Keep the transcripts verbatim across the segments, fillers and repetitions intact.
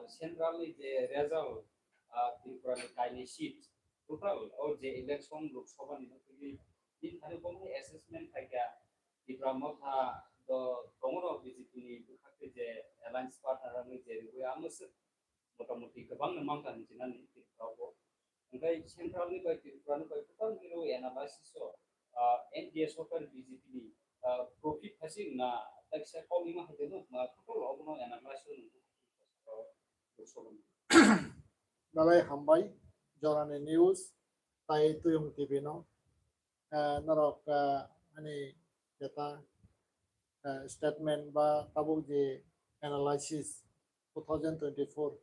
Central ni je result, ah, Tripura ni kaini seat, total o je election Lok Sabha ni nokni, bini thani bo assessment khaikha, Tipra Motha do tongo no B J P ni bwkhak tei je alliance partner rok ni je rwui amo se motamoti kwbangno mankha hinwi sinani Tripura o. Hwnkhe central ni bai Tripura ni bai total hero analysis o, ah, N D A sorkar B J P ni, ah, profit phasi na taksa kok ima hai no ma total obono analysis o nung Dalai hambai, Jorani News, tai Tuyung T V no. Ah, norok, ah, ani jeta, ah, statement ba tabuk je analysis two thousand twenty-four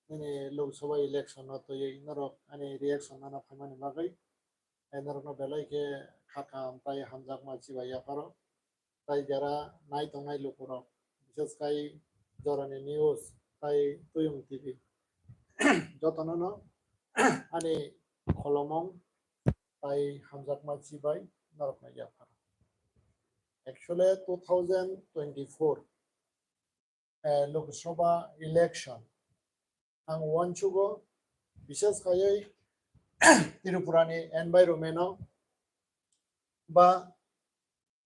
nini Lok Sabha election no twiwi norok ani reaction nana phaimani bagwi, eh, norokno belai khe kha kaham tai hamjakma chibai yapharo. Tai jara nai tongnai lukurok, bises khai Jorani News tai Tuyung T V, jotono no ani kholomong tai hamjakma chibai norokno yapharo. Actually, two thousand twenty-four, eh, Lok Sabha election ang uansugo, bises khaiwi Tripura ni environment o ba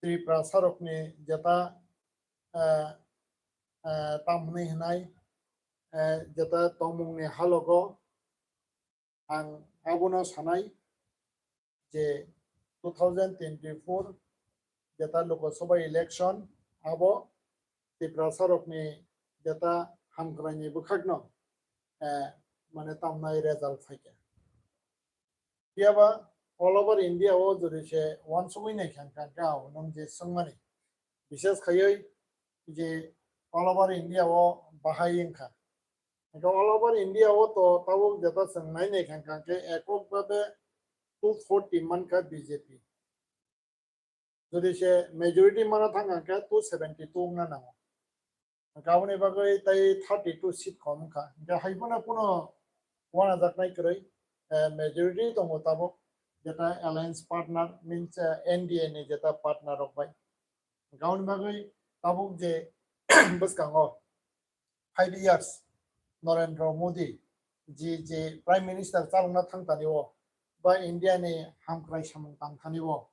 Tripura sarokni jeta, eh, eh, tamhwnwi hwnai, eh, jeta tongmungni halogo ang abono sanai je two thousand twenty-four jeta Lok Sabha election abo Tiprasarokni jeta hamkraini bwkhakno, eh, mane tamnai result phaikha. Phiyaba all over India o jodi se uansugwi naikha hwnkha hwnkhe nwng je swngmani, bises khaiwi je all over India o bahai wngkha. Hwnkhe all over India o to tabuk jeta chwng nai naikha hwnkha hwnkhe ekok babe two forty mankha B J P. Jodi se majority mana thang hwnkhe two seventy two wngna nango. Hwnkhe aboni bagwi tai thirty two seat khom wngkha. Hwnkhe hai phano kuno uanajaknai kwrwi, eh, majority tongo tabuk, jeta alliance partner means, eh, N D A ni jeta partner rok bai. Hwnkhe aboni bagwi tabuk je bwskango five years Narendra Modi ji je Prime Minister chalokna thangthani o, ba India ni hamkrai samung tangthani o,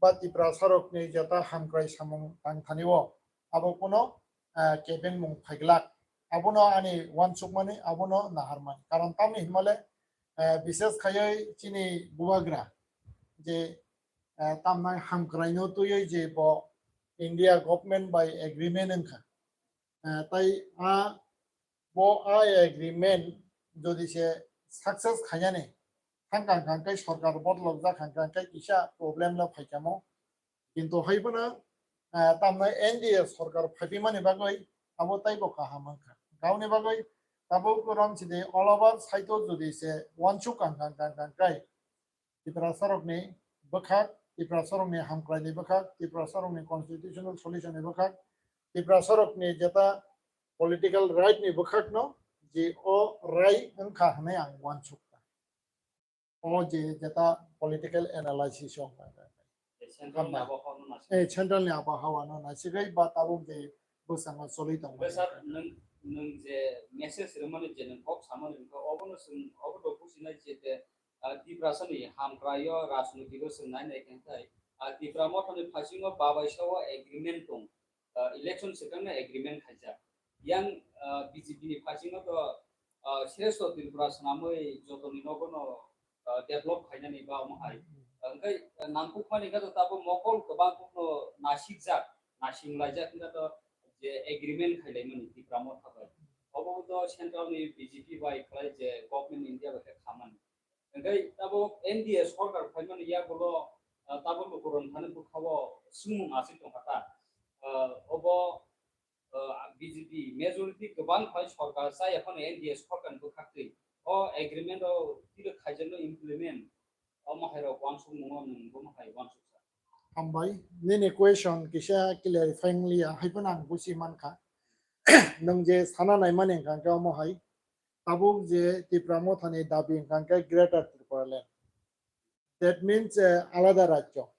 ba Tiprasarokni jeta hamkrai samung tangthani o, abo kuno, ah, kebengmung phaiglak. Abono ani uansukmani, abono naharmani. Karon tamni hinmale, ah, bises khaiwi chini bubagra je, ah, tamnai hamkraino twiwi je bo India government bai agreement wngkha. Eh, tai a bo a agreement jodi se success khainani thangkha hwnkha hwnkhe sorkar bodolok jak hwnkha hwnkhe kisa problem no phaikamo. Kintu hai phano, eh, tamno N D A sorkar phaiphaimani bagwi abo taibo kaham wngkha. Gauni bagwi tabuk rom sidi all over side o jodi se uansuk hwnkha hwnkha hwnkha hwnkhe Tiprasarokni bwkhak, Tiprasarokni hamkraini bwkhak, Tiprasarokni constitutional solution ni bwkhak, Tiprasarokni jeta political right ni bwkhakno je o rai wngkha hwnwi ang uansukha. O je jeta political analysis o wngkha. Central ni Hambai. Abo hor no nasi. Eh, central ni abahawano nasigwi ba tabuk je bwskango choli tongo. Hwnkhe sir, nwng, nwng je message rwmani je nwng kok samani wngkha, obono chwng, obo to businai je te, ah, Tiprasa ni hamkraio rajniti o chwng nai nai khe thai, ah, Tipra Motha ni phaising o babai sao agreement tong, ah, election swkang nai agreement khaijak. Yang, ah, B J P ni phaising o to, ah, Shrestho Tripura swnamwi jotoni nogo no, ah, develop khainani ba omo hai. Hwnkhe, ah, nangkukmani khe to tabuk mokol kwbang kukno nasikjak, nasinglajak wngkha to je agreement khailaimani Tipra Motha bai. Obo to central ni B J P bai khlai je government India bai khe khamani. Hwnkhe tabuk N D A sorkar phaimani yagulo, ah, tabuk lukurok thani bwkhao swngmung aswk tongkha ta. Ah, obo, ah, B J P majority kwbang bai sorkar chaya phano N D A sorkar ni bwkhaktwi o agreement o tiro khaijakno implement, omo hai rok uansukmung o nwng bomo hai uansuksa. Hambai, nini question kisa clarifying liya, hai phano ang busi mankha. Nwng je sana naimani hwnkha hwnkhe omo hai, tabuk je Tipra Mothani dabi hwnkha hwnkhe Greater Tipraland. That means, eh, alada rajyo.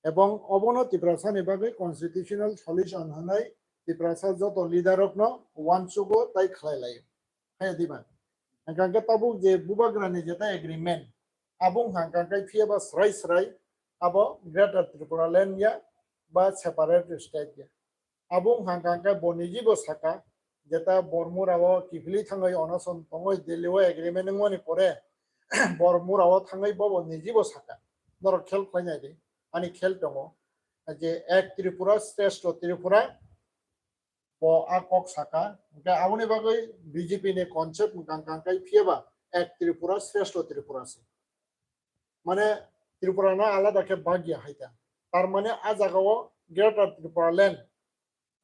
Ebong obono Tiprasani bagwi constitutional solution hwnwi Tiprasa joto leader rokno uansugo tai khlai laio. Hai diba? Hwnkha khe tabuk je bubagrani jeta agreement, abo wngkha khe phiya ba srai srai abo Greater Tripura Land ya ba separate state ya. Abo wngkha khe bo niji bo saka, jeta Bormura o kiphilwi thangwi onoson tongwi Delhi o agreement wngmani pore Bormura o thangwi bo bo niji bo saka. Norok khel khlai nai di, ani khel tongo. Je ek Tripura, shreshto Tripura, bo a kok saka. Hwnkhe aboni bagwi B J P ni concept wngkha khe phiya ba ek Tripura, shreshto Tripura se. Mane Tripura no alada khe bagya hai ta. Tar mane a jaga o Greater Tripura Land,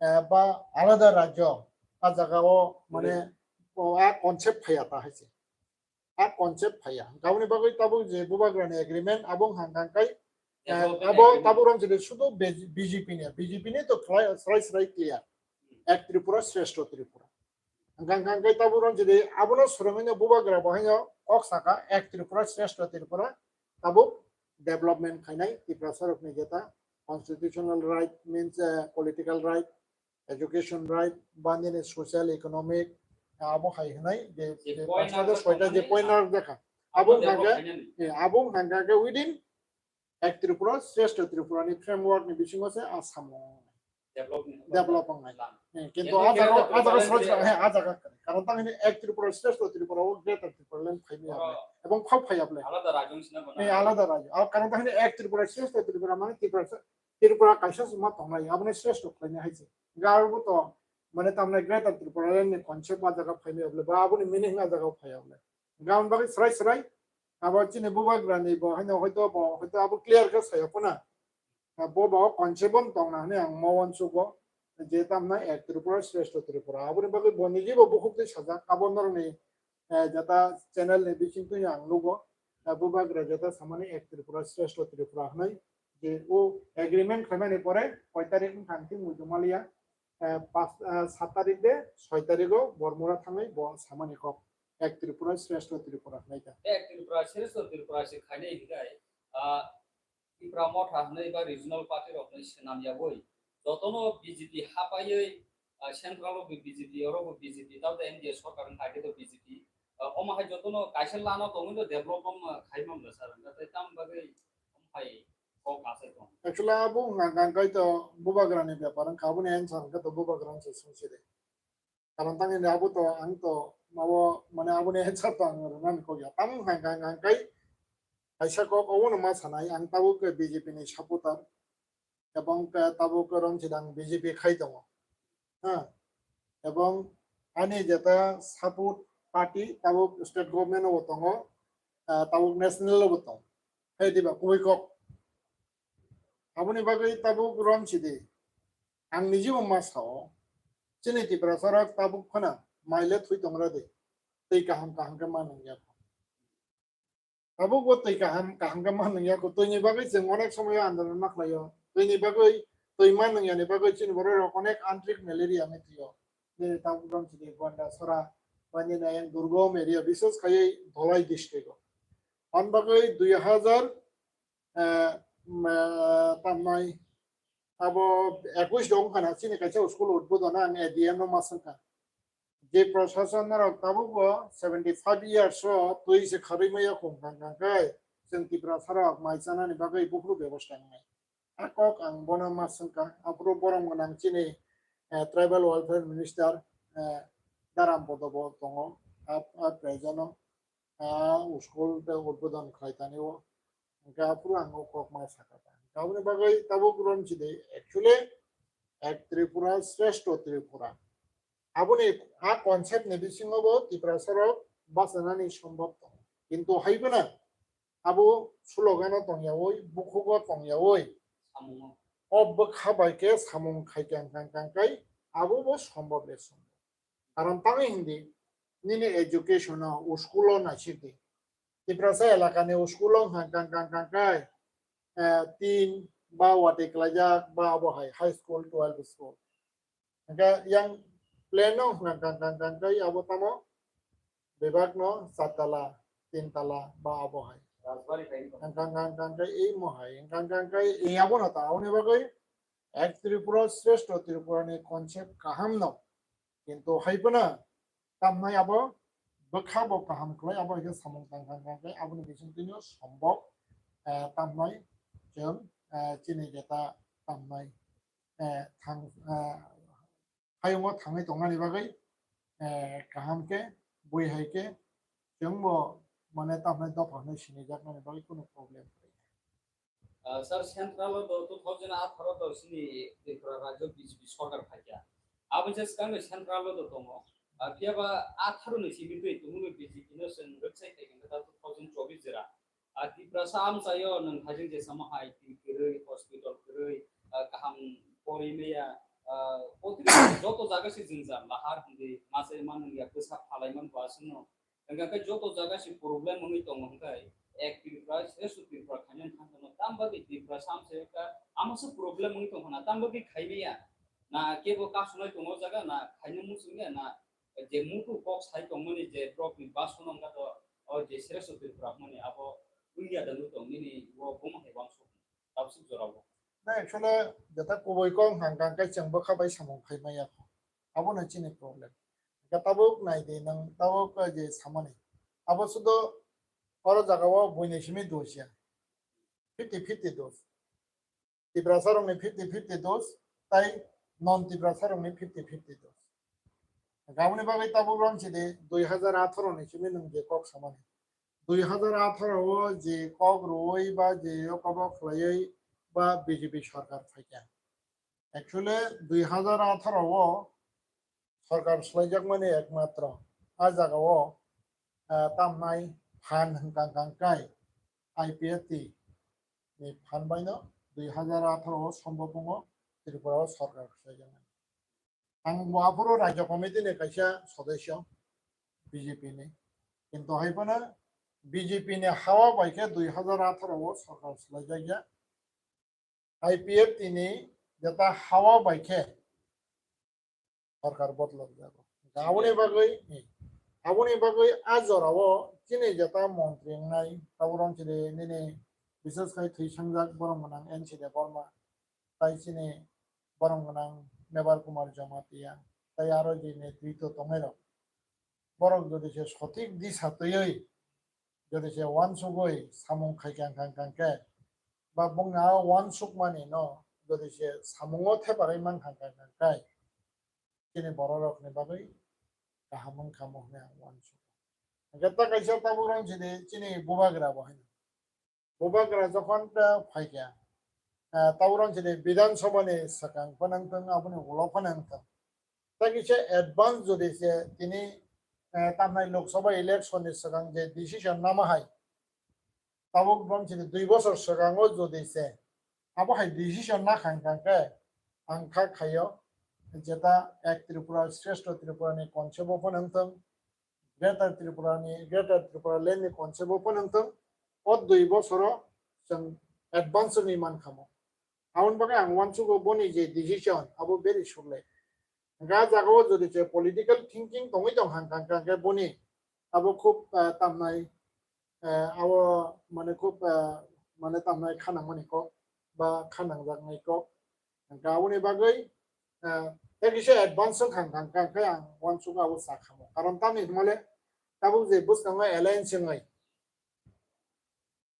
eh, ba alada rajyo a jaga o mane o a concept phaiya ta hai se. A concept phaiya. Aboni bagwi tabuk je bubagrani agreement abo wngkha khe, eh, Development abo agreement. Tabuk rom je sudu B J P ni, B J P ni to khlai, srai srai clear. Ek Tripura, shreshto Tripura. Hwnkha khe tabuk rok jodi abono swrwngwi no bubagra bo haino kok saka ek Tripura, shreshto Tripura, tabuk development khainai Tiprasa rokni jeta constitutional right means, eh, political right, education right, ba nini social economic, abo hai hwnai je, je je point paanchta na soita je khe point na dekha. Abo abo develop hwnkha khe, khainani. Eh, abo hwnkha khe within Ek Tripura, Shreshto Tripura ni framework ni bisingo se a samung Development. Develop wngnai. Plan. Eh, kintu Kintu a jaga, kintu a jaga problem sroi se sroi, eh, a jaga kwrwi. Karon tang hini Ek Tripura, Shreshto Tripura o Greater Tripura land phai maya Oh. Bole. Ebong phao phaiya bole. Alada rajyo wngsi na Eh, gana. Alada rajyo. A karon tang hini Ek Tripura, Shreshto Tripura mane Tripura, Tripura kaisa se ma tongnai. Aboni Shreshto khlainai hai se. Ga abo to mane tamni Greater Tripura land ni concept a jaga phai maya bole. Ba aboni meaning a jaga phaiya bole. Ga aboni bagwi srai srai. Abo chini bubagrani bo haino hoito bo, hoito abo clear khe saya phano. Bo bo concept bo tongna hwnwi ang mo uansugo. Je tamna Ek Tripura, Shreshto Tripura. Aboni bagwi bo niji bo bukhuk twi sajak. Abo norokni, eh, jeta channel ni bisingtwi ang nugo. Eh, bubagra jeta samani Ek Tripura, Shreshto Tripura hwnwi. Je o agreement khlaimani pore koi tarik wngkha hwnwi muitu maliya. Eh, pas, eh, sat tarik de, soi tarik o Bormura thangwi bo samani kok. Ek Tripura, Shreshto Tripura hwnwi ta. Ek Tripura, Shreshto Tripura se khainai hinkhe, ah, Tipra Motha hwnwi ba regional party rok hwnwi swnam yagwi jotono B J P hapaiwi, ah, central o bo B J P, oro bo B J P, tamo N D A sorkar wngkha khe to B J P. Ah, omo hai jotono kaisa lama tongwi no develop wngma khai mamla sir, natai tam bagwi omo hai kok asai tong. Actually, abo wngkha khe to bubagrani bepar wngkha, aboni answer wngkha to bubagrani se sungsi de. Karon tang hini abo to ang to mabo mane aboni answer to ang rwnani kok ya. Tamo hwnkha khe ang, ang kai kaisa kok obono ma sanai, ang tabuk khe B J P ni supporter, ebong khe tabuk khe romchidang B J P khai tongo. Ha? Ebong ani jeta support party tabuk state government o bo tongo, ah, tabuk national o bo tongo. Hai diba kubui kok. Aboni bagwi tabuk romchidi. Ang niji bo ma sao. Chini Tiprasa rok tabuk phano maile thui tongra de. Tei kaham kaham khe ma nangya. Tabuk bo twi kaham, kaham khe ma nangya kho. Twini bagwi chwng onek somoyo andolon ma khlaio. Twini bagwi, twi ma nangyani bagwi chini borok rok onek anthrik malaria wngwi thwio. Nini tabuk romchidi Gondasora, ba nini ayang Durgom area, bises khaiwi Dholai district o. Hwn bagwi dui hazar, eh, ma, tamnai abo ekush dong khana chini kaisa school udbodon ang A D M no ma swngkha. Je prosason norok tabuk bo seventy five years o twi se kharwi maya khum kang kang khe chwng Tiprasa rok mai chanani bagwi buphuru bebosta wngnai. A kok ang bono ma swngkha, aphuru borom gwnang chini, eh, tribal welfare minister, eh, Daram Bodo bo tongo, a, a present o, a school tei udbodon khlai tani o. Hwnkhe aphuru ang o kok ma sakha ta. Aboni bagwi tabuk romchidi actually Ek Tripura, Shreshto Tripura. Aboni a concept ni bisingo bo Tiprasa rok bachanani sombhob tongo. Kintu hai phano abo slogan o tongyawi, bukhugo tongyawi, Samungo. O bwkha bai khe samung khai kang kang kang kai abo bo sombhob le sombhob. Karon tangwi hindi, nini education o, school o naisik di. Tiprasa elaka ni school o hang kang kang kang kai, eh, tin ba watwi klaijak ba abo hai high school, twelve school. Hwnkhe yang plan no hwnkha kang kang kang kai abo tamo bebak no chatala, tintala ba abo hai. Rajbari khai hwnkha kang kang kang kai ei mo hai, hwnkha kang kang kai ei abo no ta, aboni bagwi Ek Tripura, Shreshto Tripura ni concept kaham no. Kintu hai phano tamnai abo bwkha bo kaham khlai, abo hai khe samung tang tang tang khe aboni bising twino sombok, eh, tamnai chwng, eh, chini jeta tamnai, eh, thang, eh, hayungo thangwi tongnani bagwi, eh, kaham khe bui hai khe chwngbo mane tamnai dopha hwnwi sinijaknani bagwi kunu problem kwrwi. Ah, sir, central o do two thousand atharo do sini Tripura rajyo B J P sorkar phaikha. Aboni se swkang central o do tongo. Ah, phiya ba atharo ni simi twi tumung B J P no chwng rwksai khai khe two thousand chobbish jera. Ah, Tiprasa amchaio nwng hajing je samo hai twi kwrwi, hospital kwrwi, ah, kaham pori maya, ah, joto jaga se jwngjal lahar hindi masai man ya kwsa phalai man bo aswkno. Hingkha khe joto jaga se problem wngwi tongo hwnkhe ek Tripura, sreshto Tripura khainani thangkhe no tam bagwi Tripura sam se ka ama se problem wngwi tongkha na tam bagwi khaimaya na kebo kasunai tongo jaga na khaina muchungya na je mutu kok sai tongmani je drop ni basono wngkha to o je sreshto Tripura hwnmani abo wngya da wngwi tong nini bo bomo hai wansuk tabsuk jorao. Na actually jeta kubui kok hangkang khe chwng bwkha bai samung khaimaya kho. Abono chini problem. Hingke tabuk nai di nwng tabuk je samani. Abo sudo oro jaga o buini simi dos ya. Fifty fifty dos. Tiprasa rokni fifty fifty dos, tai non Tiprasa rokni fifty fifty dos. Aboni bagwi tabuk rong sidi dui hajar atharo ni simi nwng je kok samani. Dui hajar atharo o je kok rwui ba je o kobo khlaiwi ba B J P sarkar phaikha. Actually, dui hajar atharo o sorkar swlaijakmani ekmatro a jaga o, ah, tamnai phan hwnkha hwnkha kai I P F T ni phan baino dui hajar atharo o sombob wngo Tripura o sorkar swlaijakmani. Ang bo aphuru Rajya Committee ni kaisa sodosyo B J P ni. Kintu hai phano B J P ni hawa bai khe dui hajar atharo o sorkar swlaijakya. I P F T ni jeta hawa bai khe sorkar bodolok jago. Aboni bagwi, aboni bagwi a jorao chini jeta montri wngnai, tabuk rong chini nini bises khai thwi sangjak borok gwnang N C Debbarma, tai chini borok gwnang Mebar Kumar Jamatia, tai aro je netritwo tongnai rok. Borok jodi se sothik disa twiwi jodi se uansugwi samung khai kang kang kang khe, ba bongni a uansukmani no jodi se samungo theparai man kang kang kang khe, chini borok rokni bagwi kaham wng kha mo hwnwi ang uansugo. Hingkhe ta kaisa tabuk rong sidi chini bubagra bo haino. Bubagra jokhon ta phaikha, ah, tabuk rong sidi Bidhan Sabha ni swkang phano wngthung, aboni ulo phano wngthung. Ta kisa advance jodi se tini, eh, tamnai Lok Sabha election ni swkang je decision nama hai, tabuk bom chini dui bosor swkango jodi se abo hai decision na kha hwnkha khe ang kha khaio jeta ek Tripura, Sreshto Tripura ni concept o phano wngthung, Greater Tripura ni, Greater Tripura land ni concept o phano wngthung, o dui bosoro chwng advance wngwi man kha mo. Aboni bagwi ang uansugo boni je decision abo very surely. Hingkhe a jagao jodi se political thinking tongwi tong hang kang kang khe boni abo khub, ah, tamnai, ah, abo mane khub, ah, mane tamnai khanangmani kok ba khanangjaknai kok. Hingkhe aboni bagwi, ah, tei kisa advance wng kang kang khe ang uansugo abo sa khamo. Karon tamni hwnmale tabuk je bwskango alliance wngwi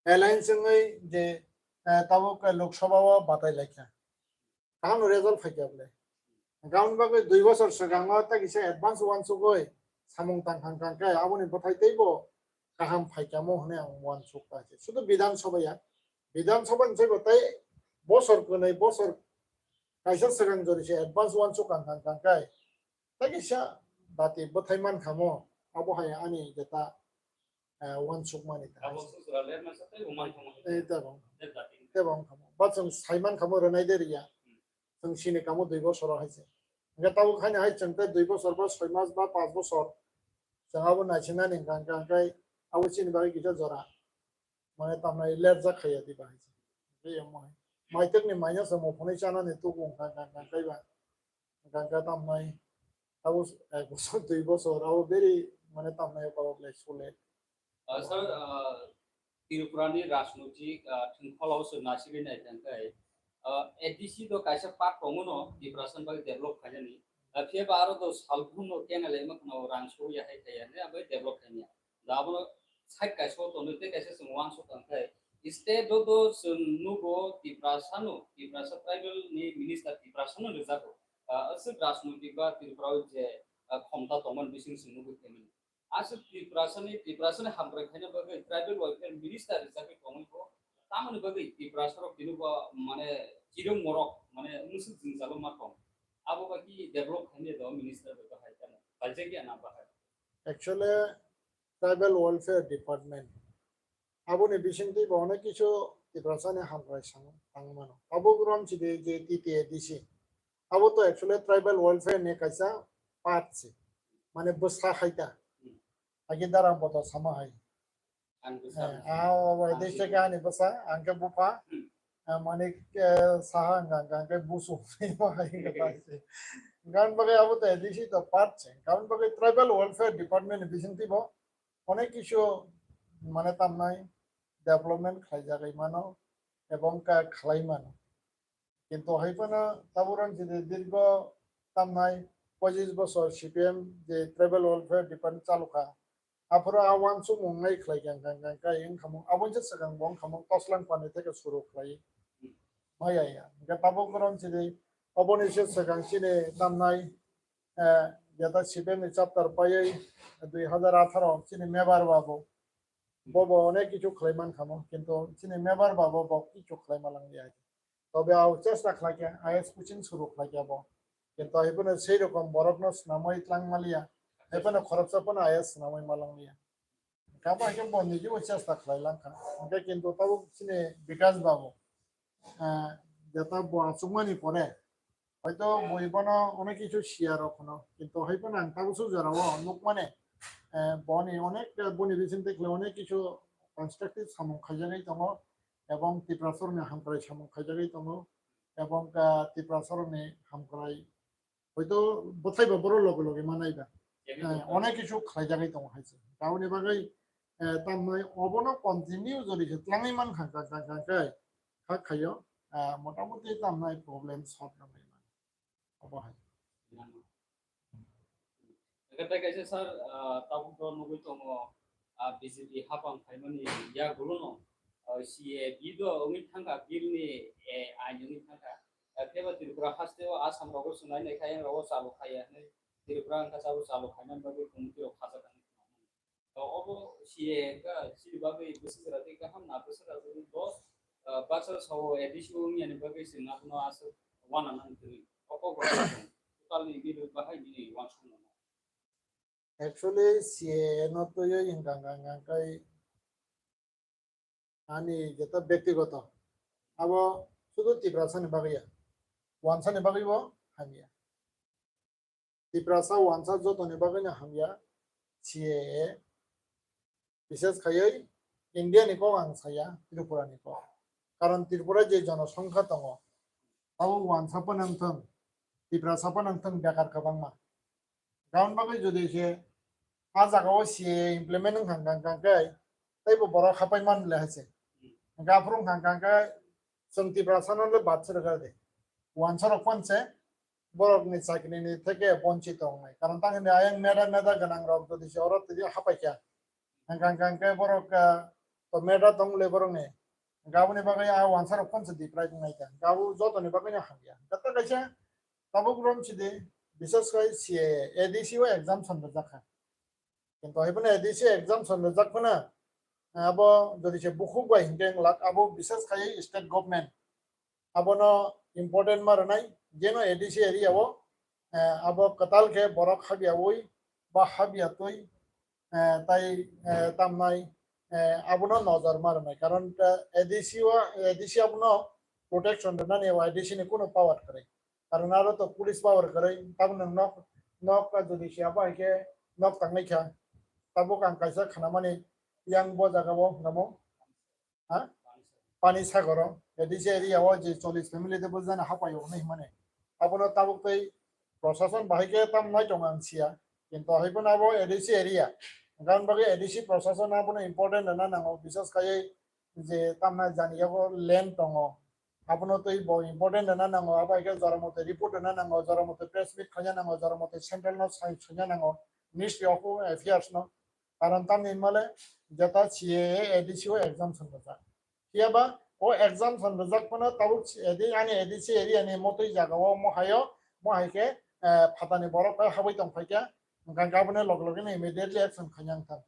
alliance wngwi je, eh, tabuk Lok Sabha o batai laikha. Kaham result phaikha bole. Aboni bagwi dui bosor swkango ta kisa advance uansugwi samung tang thang thang khe aboni bwthai teibo kaham phaikha mo hwnwi ang uansuk ta se. Sudu Bidhan Sabha ya. Bidhan Sabha ni saibo tei bosor kwnwi bosor kaisa swkang jori se advance uansuk thang thang thang khe ta kisa dati bwthai man kha mo abo hai ani jeta eh, uansukmani ta. Abo susura ler masa tei bo man thangma. Eh, tebo. Ler dati. Tebo wng kha mo. Ba chwng saiman kha mo rwnai de riya. Hmm. Chwng sini kamo dui bosor o hai se. Hingkhe tabuk haino hai chwng tei dui bosor ba soi mas ba panch bosor. Chwng abo naisinani hingkha hingkha hingkhe abo chini bagwi kisa jora. Mane tamnai lerjak khaiya di bahai se. Tei omo hai. Maitwkni maina se mo phunui chanani tugung hingkha hingkha hingkha hingkha ba. Hingkha hingkha tamnai. Abo ek bosor, dui bosor, abo beri mane tamnai o kabo belai sole. Ah, sir, ah, Tripura ni rajnoitik, ah, thwngkholo se naisingwi nai tang khe, ah, A D C do kaisa part tongo no, Tiprasa ni bagwi develop khainani. Phiya ba aro do salbhung no kenal ema khna rang so ya hai kaya ne abai develop kanya. Da abono side kaisa o tonwi tei kaisa chwng uansuk tong khe state o do chwng nugo Tiprasa no, Tiprasa tribal ni minister Tiprasa no rijak o. Ah, aswk rajnoitik ba Tripura o je, ah, khomta tongmani bising chwng nugwi phaimani. Aswk Tiprasa ni, Tiprasa ni hamkrai khaina bagwi tribal welfare minister rijagwi tongwi bo tamoni bagwi Tiprasa rok tini bo mane chirung morok mane musuk jwngjalo ma tong. Abo ba ki develop khaina do minister bai bahai kano. Kaijak ya na bahai. Actually, tribal welfare department. Aboni bisingtwi bo onek kisu Tiprasani hamkrai sang tang mano. Abo rom chidi je T T A D C. Abo to actually tribal welfare ni kaisa part se. Mane bwsa hai ta. Agi darang boto sama hai. Ang bwsa. Eh, ah, o bai de se ani bwsa, ang ke bupha. Hmm. Ah, mane, eh, saha ang, ang, ang ke busu. Hai kata se. Gan bagai abo to A D C to part se. Gan bagai tribal welfare department ni bisingtwi bo onek kisu mane tamnai development khlaijagwi mano ebong ka khlai mano. Kintu hai phano taburang jodi dirgo tamnai pochis bosor C P M je tribal welfare department chalukha, aphuru a wansukmung nai khlai kha, kha, kha, kha, wngkhamung, aboni se swkang bo wngkhamung toslang pani theke suru khlai maya ya. Hingke tabuk borok jodi oboni se swkang chini tamnai, eh, jeta C P M ni chapter paiwi dui hazar atharo chini mebar babu. Bobo onek kichu khlai man khamo, kintu chini mebar babo bo kichu khlai malang ya. Tobe au chesta khlai kha, I A S coaching suru khlai kha bo. Kintu hai phano sei rokom borok no swnamwi tlang maliya, hai phano khoroksa phano I A S swnamwi malang liya. Kabo hai khe bo niji o chesta khlai lang kha. Hingke kintu tabuk chini Bikas babu, ah, jeta bo achukmani pore, hoito bui bono onek kichu siya rok phano, kintu hai phano ang tabuk suk jora o nuk mane, eh, boni onek, eh, boni bising twi khlai onek kichu constructive samung khaijagwi tongo, ebong Tiprasarokni hamkrai samung khaijagwi tongo, ebong, ah, Tiprasarokni hamkrai hoito bwthai ba borok loge loge manai ba. Jagwi eh, tongkha. Onek kichu khlaijagwi tongo hai se. Aboni bagwi, eh, tamnai obono continue jodi se tlangwi man kha, kha, kha, kha, kha, kha khaio, ah, motamoti tamnai problem solve nangwi mano. Obo hai. Hwnkhe tei kaisa sir, ah, tabuk do nugwi tongo, ah, B J P hapang phaimani yagulono, ah, C A A bill do wngwi thangkha, bill ni, eh, ain wngwi thangkha. Ah, phiya ba Tripura haste o Assam rogo chwng nai nai kha, yang rogo chalu khaiya hinwi Tripura wngkha chabo chalu khainani bagwi committee rok khajak hinwi khna mano. To obo C A A wngkha chini bagwi bwswk jora tei kaham na bwswk rajani dos, ah, baksa sao A D C o wngya ni bagwi chwng abono aswk uanana wngtwi. Obo totally bill bahai bini uansukmano. Actually, C A A no twiwi hwnkha hwnkha hwnkha khe ani jeta byaktigoto abo sudu Tiprasani bagwi ya, wansani bagwi bo hamya. Tiprasa wansa jotoni bagwino hamya C A A. Bises khaiwi India ni kok ang saya, Tripura ni kok. Karon Tripura je jonosongkha tongo, abo wansa phano wngthung, Tiprasa phano wngthung, bekar kwbangma. Karon bagwi jodi se a jaga o C A A implement wngkha, wngkha, wngkha khe teibo borok hapai man le hai se. Hwnkhe aphuru wngkha, wngkha khe chwng Tiprasa no le bad se rwkha de. Wansa rok phano se borokni chakrini theke bonchito wngnai. Karon tang hwnwi ayang meda meda gwnang rok jodi se oro twi hapai kha, hwnkha hwnkha hwnkhe borok, ah, to meda tong le borokni. Hwnkhe aboni bagwi a wansa rok phano se deprive wngnai kha. Hwnkhe abo jotoni bagwino hamya. Hwnkhe ta kaisa tabuk rom sidi, bises khai C A A, A D C o exemption rwjak kha. Kintu hai phano A D C exemption rwjak phano, abo jodi se bukhuk bai hinkhe wng lak, abo bises khai state government abono important ma rwnai, jeno A D C area o, eh, abo kwtal khe borok habyaui ba habya twi, eh, tai, eh, tamnai, eh, abono nojor ma rwnai. Karon, eh, A D C o, A D C abono protection rwnani A D C ni kunu power kwrwi. Karon aro to police power kwrwi, tabuk nwng nok, nok jodi se abo hai khe nok tangnai kha, tabuk ang kaisa khanamani yang bo jaga o hwnamo, ha? Pani Sagoro, A D C area o je chollish family de bujana hapai o hwnwi hwnmani. Abono tabuk tei prosason bahai khe tam nai tongo ang siya, kintu hai phano abo A D C area, gan bagwi A D C prosason abono important rwna nango, bises khai je tamna jani yago land tongo, Abono twi bo important rwna nango, abo hai khe jora mote report rwna nango, jora mote press meet khaina nango, jora mote central no sai, saina nango, Ministry of Home Affairs no. Karon tamni hwnmale jeta C A A, A D C o exemption rwjak. Phiya ba o exemption rwjak phano tabuk si-, A D, ani A D C area ni motwi jaga o mo hayo, mo hai khe, eh, phatani borok bai habwi tong phai khe, hwnkha khe aboni log logino immediately action khaina wngthang.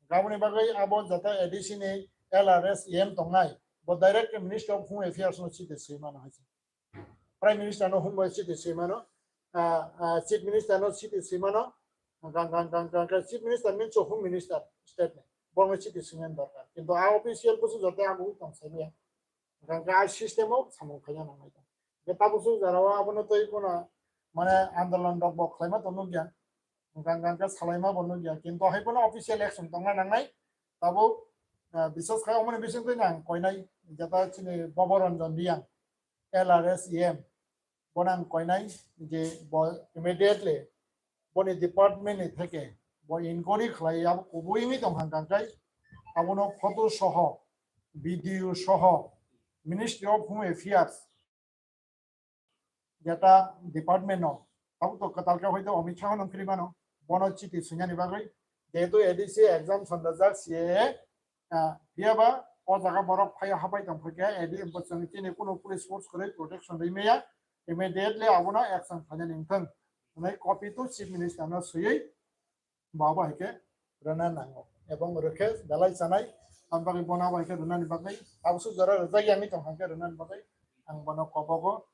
Aboni bagwi abo jeta A D C ni L R S E M tongnai, bo direct Ministry of Home Affairs no chiti swi mano hai se. Prime Minister no Home Minister swi mano, ah, ah, Chief Minister no chiti swi mano, gang, gang, gang, gang, gang, Chief Minister means Home Minister state ni, bo no chiti swi mani dorkar. Kintu a official busu joto abo tong sai maya. Gang, gang, a system o samung khaina nangnai tong. Be tabuk su jara o abono twi kono mane andolon rok bo khlaima tong nukya. Gang, gang, gang, salaima bo nukya. Kintu hai bono official action tongna nangnai. Tabuk, ah, bises khai omoni bising twi nang koinai jeta chini Bobo Ranjan Reang. L R S E M, bo nang koinai je bo immediately boni department ni theke bo inquiry khlai abo kubui wngwi tong hang kang kai, abono photo soho, video soho, Ministry of Home Affairs, jeta department no abo to kwtal khe hoito Amit Shah no khri mano, bono chiti swinani bagwi, jehetu A D C exam sonrajak C A A, ah, phiya ba o jaga borok phaiya hapai tong phaikha, A D C bo chwng chini kuno police force kwrwi protection rwi maya, immediately abono action khainani wngthang hwnwi copy to Chief Minister no swiwi bo abo hai khe rwna nango, ebong rwkhe belai chanai, aboni bagwi bono abo hai khe rwnani bagwi tabuk su jora rwjak ya wngwi tong hang khe rwnani bagwi ang bono kobogo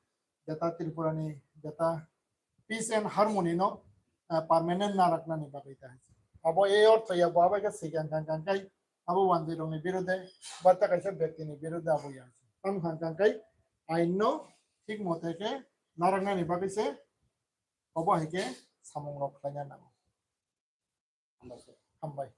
jeta Tripura ni jeta peace and harmony no, ah, permanent naraknani bagwi ta hai. Abo e ortho ya bo abo khe sikang kang kang kai abo wanjwi rokni birude ba ta kaisa byakti ni birude abo ya. Tam kang kang kai ain no thik mote khe naraknani bagwi se obo hai khe samung rok khlaina nango. Hambai.